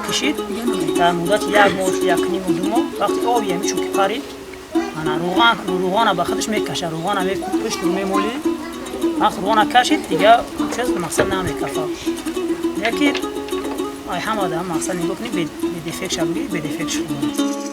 Кишид, дар муддати як моҳ, якниму 2 моҳ, вақти оби ҳами чӯки парид, ана руған, руғана ба худаш мекаша, руғана пушт мемолӣ. Вақт руғана кашид, дига чиз мақсад намекафа. Яки ай ҳама да мақсад нигоҳ кунӣ, бедефект ша бигирӣ, бедефект шуд.